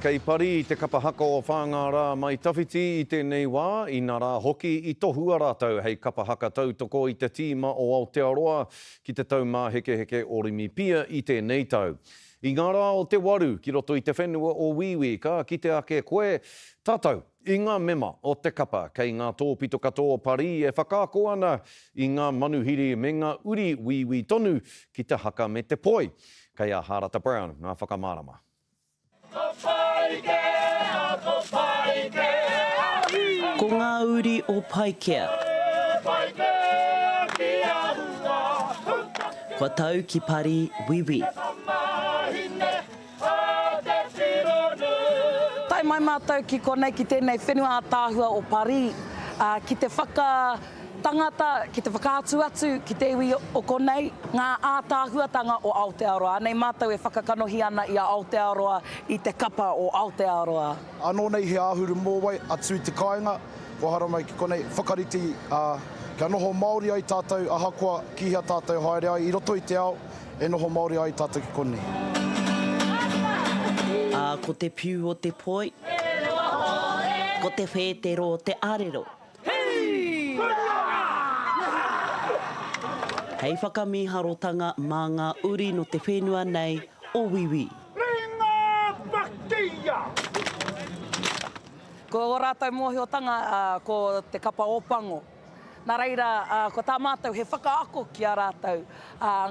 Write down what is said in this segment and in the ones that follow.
Kei Parī te kapa haka o Whāngārā mai tawhiti i tēnei wā, inarā hoki i tohua rātou hei kapa haka tautoko i te tīma o Aotearoa ki te Taumāhekeheke Orimipia i tēnei tau. I ngā rā o te waru ki roto i te whenua o Wīwī ka kite ake koe, tātou, i ngā mema o te kapa kei ngā tōpito katoa o Parī e whakaako ana i ngā manuhiri me ngā uri Wīwī tonu ki te haka me te poi. Kei a Hārata Brown ngā whakamārama. Ko Paikea, ko Paikea, hi! Ko ngā uri o Paikea. Paikea ki ahua, Kua tau ki Parī, wiwi. Tamahine a te Tironui. Tae mai mātou ki konei ki tēnei whenua ātaahua o Parī, ki te whaka. Tangata ki te whakaatu atu ki te iwi o konei ngā ātaahuatanga o Aotearoa. Anei mātou e whakakanohi ana i a Aotearoa i te kapa o Aotearoa. Anō nei he āhuru mōwai atu i te kāinga, kua haramai ki konei, whakarite, ā, kia noho Māori ai tātou ahakoa ki hea tātou haere ai i roto i te ao, e noho Māori ai tātou ki konei. Ā, ko te piu o te poi, ko te whētero o te arero. Hei whakamīharotanga mā ngā uri nō te whenua nei o Wīwī. Ringa pakia! Ko ō rātou mōhiotanga ko te kapa Ōpango. Nā reira, ko tā mātou he whakaako ki a rātou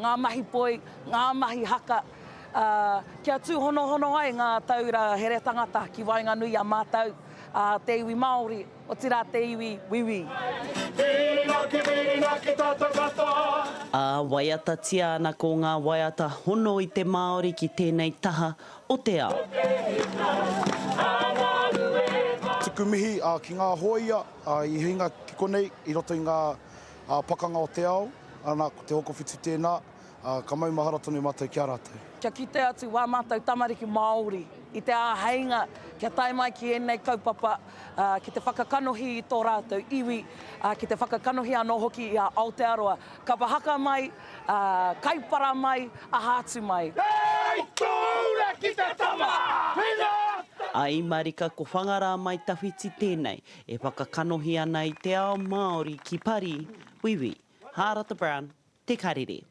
ngā mahi poi, ngā mahi haka, kia tūhonohono ai ngā taura here tangata ki waenganui i a mātou, te iwi Māori. Otirā te iwi Wiwi. Whirinaki, whirinaki tātou katoa. Ā, waiatatia ana ko ngā waiata hono i te Māori ki tēnei taha o te ao. Tuku mihi ki ngā hōia i hinga ki konei i roto i ngā pakanga o te ao, ana ko Te Hokowhitu tēnā, ka maumahara tonu mātou ki a rātou. Kia kite atu wā mātou tamariki Māori i te āheinga kia tae mai ki ēnei kaupapa, ki te whakakanohi i tō rātou iwi, ki te whakakanohi anō hoki i a Aotearoa. Kapa haka mai, kaipara mai, aha atu mai. Hei tōura ki te tama! Hina! Ai marika ko Whangarā Mai Tawhiti tēnei e whakakanohi ana i te ao Māori ki Parī, Wiwi, Hārata Brown, Te Karere.